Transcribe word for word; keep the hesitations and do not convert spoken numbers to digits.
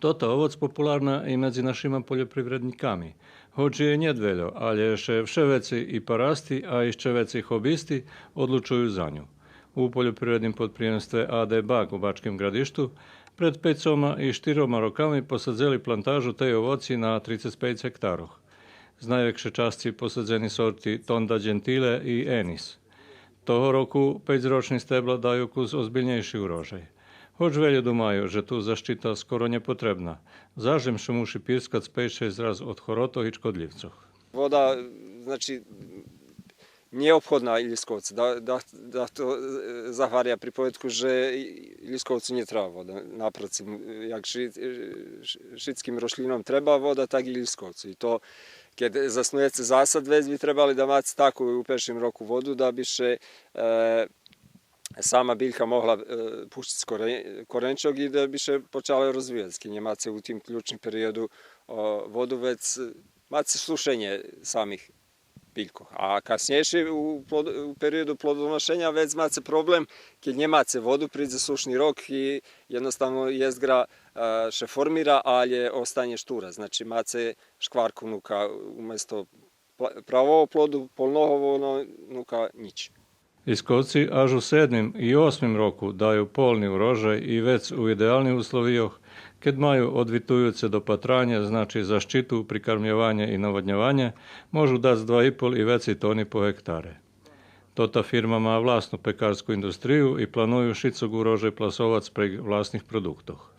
Тота овоц популарна и медзи нашима польопривреднїками. Гоч єй нєт вельо, алє ше вше вецей и парасти, а ище вецей хобисти одлучую за ню. У польопривредним подприємстве А Д Бак у Бачким Градишту пред пейцома и штирома роками посадзели плантажу тей овоци на трицец пейц гектарох. З найвекшей часци посадзени сорти Тонда Джентиле и Енис. Того року пейцрочни стебла даю кус озбильнєйши урожай. Гоч вельо думаю же ту защита скоро нєпотребна, заш лєм ше муши пирскац пейц-шейсц раз од хоротох и шкодлївцох. Вода, значи, нєобходна и лїсковцу. Да, да, да то, е, загваря приповедку же и лїсковцу нє треба вода. Напротив, як ши-, е, ш-, шицким рошлїном треба вода, так и лїсковцу. И то, кед заснуєце засад, вец би требали да маце таку у першим року воду да би ше, е, сама билька могла, е, пущиц коре-, коренчок и да би ше почала розвивац. Кед нємаце у тим ключним периоду, о, воду, вец, е, маце сушенє самих билькох. А каснєйше у плод-, у периоду плодоношеня вец маце проблем, кед нємаце воду, придзе сушни рок и єдноставно єздґра, е, ше формира, алє останє штура. Значи, маце шкварку нука уместо пла-, правого плоду, полного воно нука нїч. Лїсковци аж у седмим и осмим року даю полни урожай и вец у идеалних условийох, кед маю одвитуюце допатраня, значи защиту, прикармйованє и наводньованє, можу дац два и пол и вецей тони по гектаре. Тота фирма ма власну пекарску индустрию и планую шицок урожай пласовац прейґ власних продуктох.